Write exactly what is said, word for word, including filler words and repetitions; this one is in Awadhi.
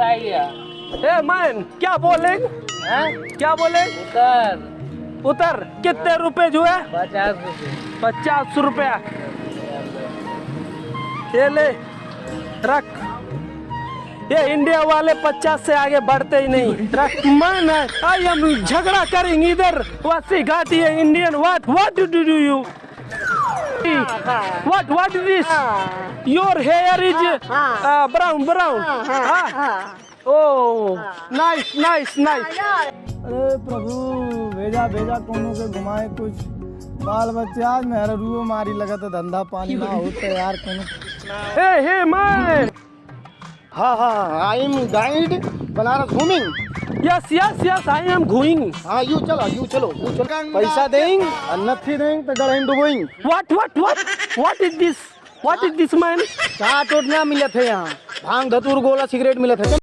आ गया। ए मैन, क्या बोले? हैं? क्या बोले? उतर। उतर। कितने रुपए जो है? पचास रुपए। पचास रुपया। ये ले, रख। ये इंडिया वाले पचास से आगे बढ़ते ही नहीं। रख। मैन, आई एम झगड़ा करेंगे इधर। वसी घाटी है इंडियन। What, what do you? What, what is this? Your hair is, हाँ, हाँ। Uh, brown, brown. हाँ, हाँ, हाँ? हाँ। Oh, हाँ। Nice, nice, nice. हाँ, यार। अरे प्रभु, भेजा, भेजा कोनो के घुमाए कुछ। बाल बच्चे आज मेहररुओ मारी लगत है, धंधा पानी ना होते यार कोनो। Hey, hey, man. हाँ, हाँ, हाँ, I am guide बनारस घूमिंग। Yes, yes, yes, I am going. हाँ, यू चलो, यू चलो, यू चलो। पैसा देंग, और नथी देंग, तो गढ़ डुबोइंग। What, what, what? What is this? What is this, man? चाट ओट ना मिलत है यहाँ, भांग धतूर गोला सिगरेट मिलत है।